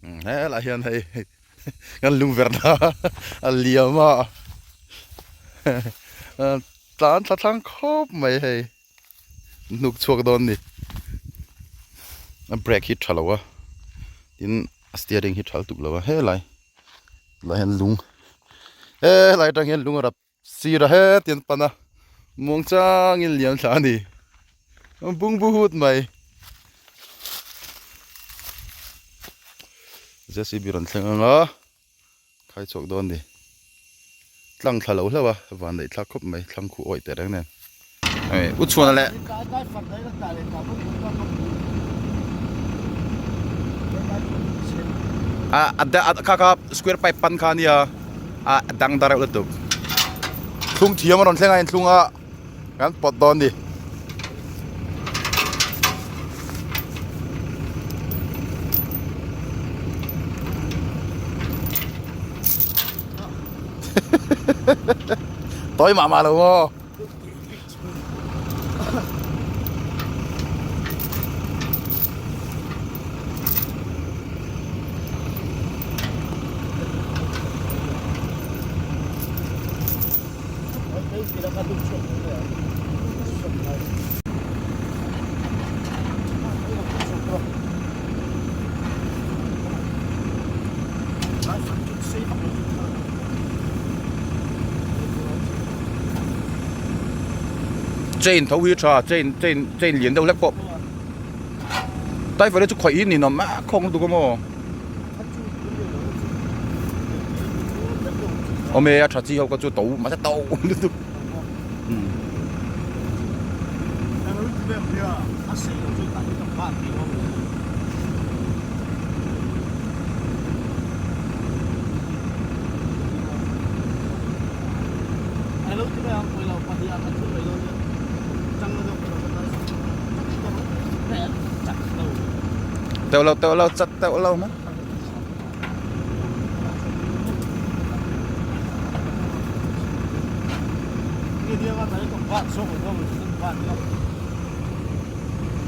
Helaiah hian hei kan lungverhna a liam a tlan thla thlang khawp mai hei hnuk chhuak dawn a ni a brake hi tha lo a tin a steering hi tha lutuk lo a helai lah hian lung helai atang hian lung a rap Sir a heti an pan a, muang changin liam thla a ni. Bungbu hut mai. JCB rawn thleng ang a, khai chhuak dawn ni. Tlang thla lo hlauh a, van neih thlak khawp mai, thlang khuh awih teh reng nen. Hei, u chhuana leh. A a kha kha square pipe pan kha a nia. A dang ta reuh lutuk. Thlung thiam a rawn thleng a inthlung a kan pawt dawn ni. Tawi mah mah lo maw. Chain tho hi tha chain chain chain lian deuh hlek pawh driver hi chu khawih hi ninawm a khawng lutuk a maw awm e a tha chi ho kha chu to mahse to lutuk. Teuh lo teuh lo chat teuh lo mai.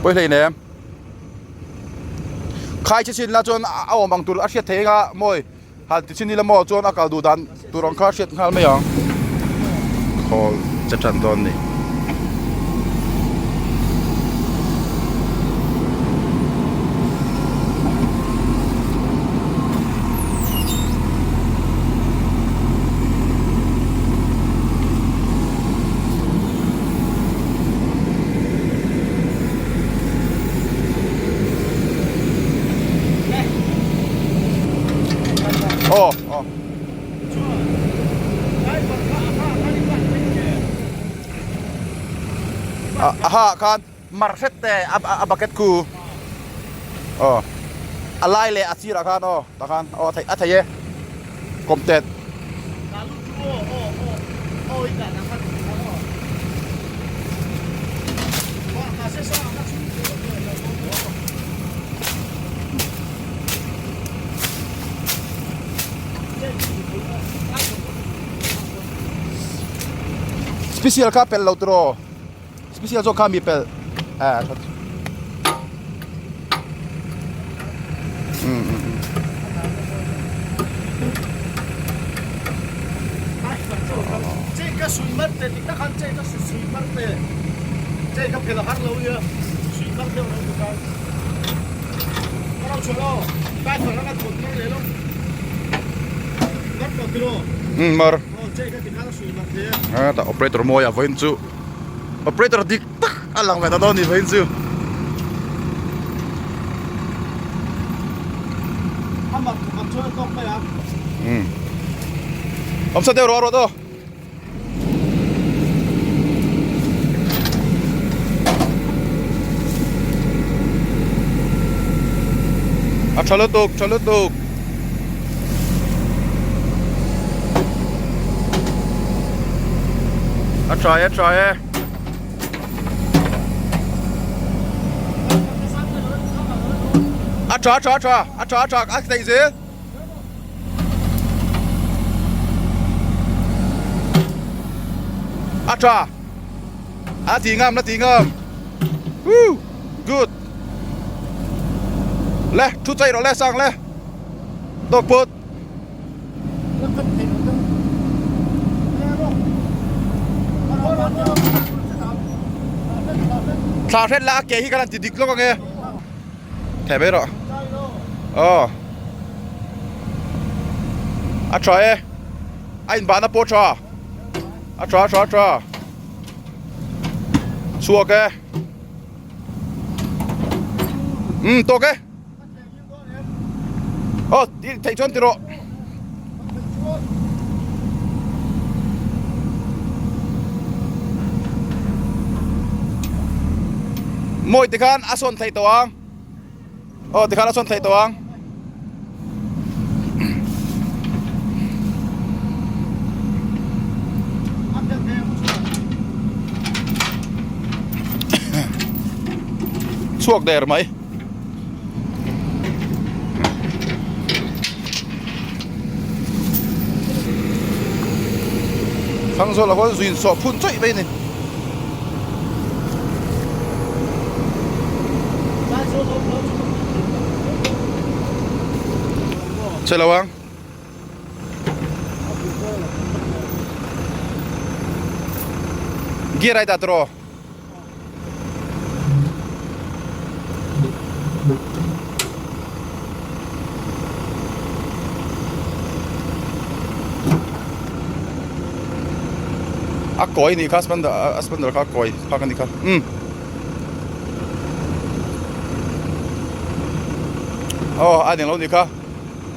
Pawi hlei nem. Khai chi chin la chuan a awm ang tur a hriat thei anga mawi han ti chin ila maw chuan a kal duh dan tur ang kha a hriat nghal mai ang. Khawl che tan dawn ni. Aw aw. A ha ah khan mar hret te a bucket khu aw a lai leh a sirah khan aw tah khan aw a thei e kawm tet. Special kha pel lo tiraw special zawk kha mi pel a tha Mar operator mawi a vawiin chu operator dik tak a lang ve ta dawn a ni vawiin chu. Awm sa deuh rawh rawh aw. A tha lutuk tha lutuk. A tha e tha e. A tha tha tha a tha tha a theih zel. A tha a ti ngam la ti ngam. Woo good. Le thu chei rawh le sang le. Tawk pawt. Thla hret la a ke hi kan han ti dik lawk ange. Theh mai rawh. Aw. A tha e. A inbahna pawh a tha. A tha a tha a tha. Chhuak e. Umm tawk e. Aw theih chuan ti rawh. Mawi tikhan a sawn theih tawh ang. Aw tikhan a sawn theih tawh ang. Chhuak der mai. Thangzawla khuan zuin sawh phun chawih mai a ni. Che lo ang. Gear ai dah tawh. A kawi nih kha a spender kha a kawi phak a nih kha umm aw a eng lo nih kha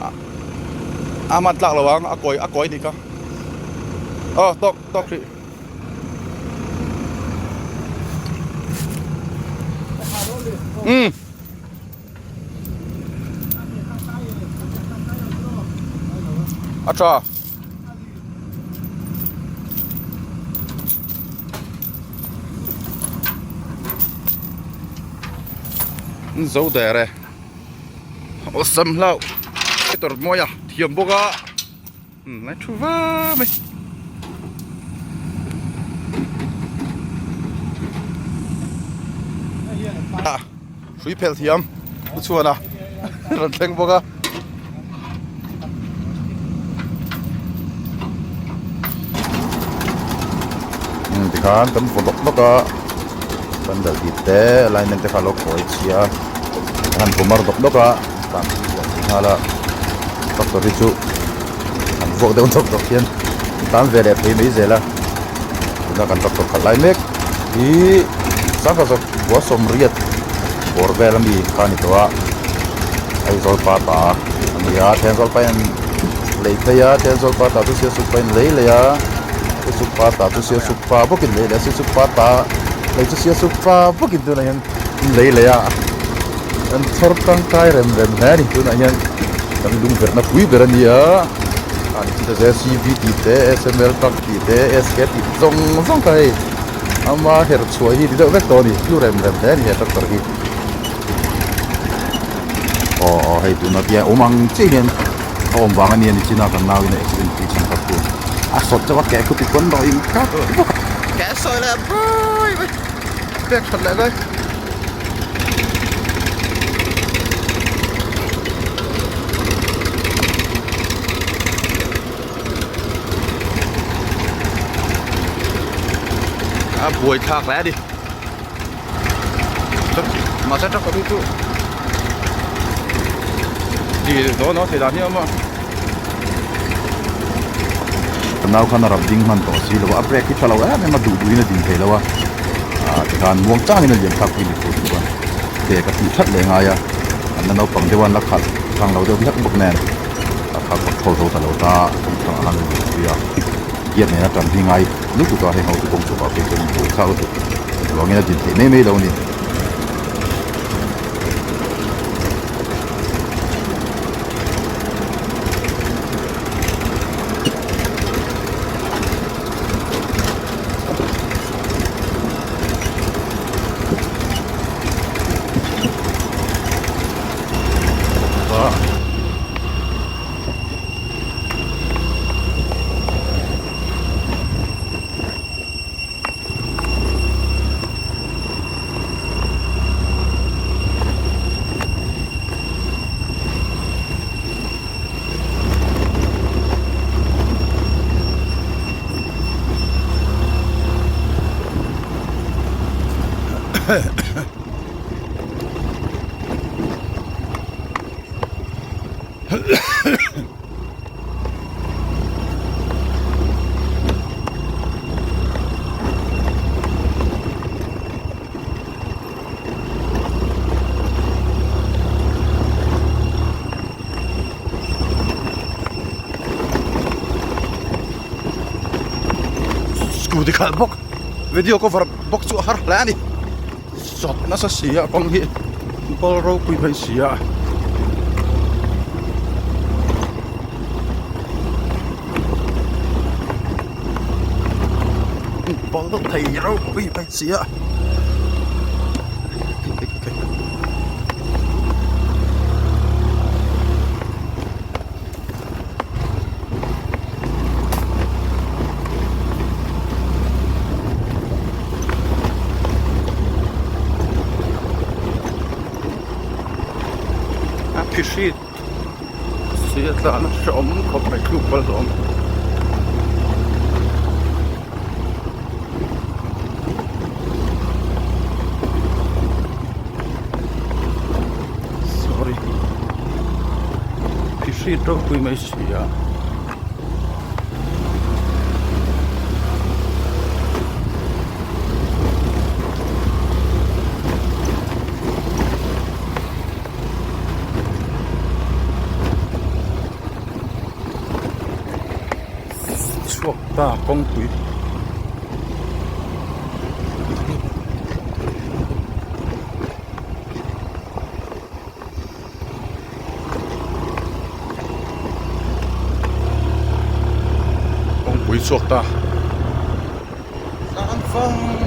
a hman tlak lo ang a kawi a kawi nih kha aw tawk tawk hrih. Umm. A tha. Zo der e. Awlsam hlauh. Tawrh mawi a thiam bawk a. Lai thu va mai. Hrui phelh thiam u chhuan a rawn thleng bawk a. Tikhan kan vaw lawk lawk a bundle bit te alignment te kha a lo kawi chhia a han vaw mar lawk lawk a tan nghal a tractor hi chu. An vuak deuh dawk dawk hian an tan ve leh phei mai zel a tuna kan tractor khalh lai mek hi sangha zawk bua sawmriat bawr vel ami kha a ni tawh a Aizawl pa ta a ni a Thenzawl pa hian lei phei a Thenzawl pa ta chu Sialsuk pa in lei lei a Sialsuk pa ta chu Sialsuk pa bawkin lei lei a Sialsuk pa ta lei chu Sialsuk pa bawkin tunah hian an lei lei a an chhawr tangkai rem rem hle a ni tunah hian. Kan lungverhna pui ber a ni a, an chita JCB tih te, SML truck tih te, SK tih zawng zawng kha hei ama her chhuah hi ti deuh vek tawh a ni, hlu rem rem hle a ni he tractor hi. Aw aw hei tuna tia awm ang chiah hian a awm vang a ni a ni chin a kan nau in a accident pui chhan kha chu a sawt chauh a keh khu ti pawn rawh in kha bawk a. Keh sawi leh bawi mai pek that leh mai. A buai thlak hle a ni mahse truck hi chu ti dawn a thei dan hi a awm a ka nau khan a rap ding hman tawh si lo a brake hi tha lo em em a duh duhin a ding thei lo a ah tikhan muang changin a lian thlak pui ni tur chuan ke ka tih that leh ngai a an la naupang deuh a an la khalh thang lo deuh hlek bawk nen a kha control zo ta lo ta kawng thlang ah khan a lian pui a gear nena tan hi ngai lutuk a heng ho chu kawng chhuk ah phei chuan buai thlak lutuk vangin a din theih mai mai lo a ni. Scooty khalh bawk video cover bawk chu a har hle a ni sawt nasa si a kawng hi ball ropui mai si a. Ball thei ropui mai si a. A phihrit si a tlan a hrehawm khawp mai thluk pawh a awm. Sorry phihrit ropui mai si a. Chhuak ta kawngpui. Kawngpui chhuak ta. Tlan fang.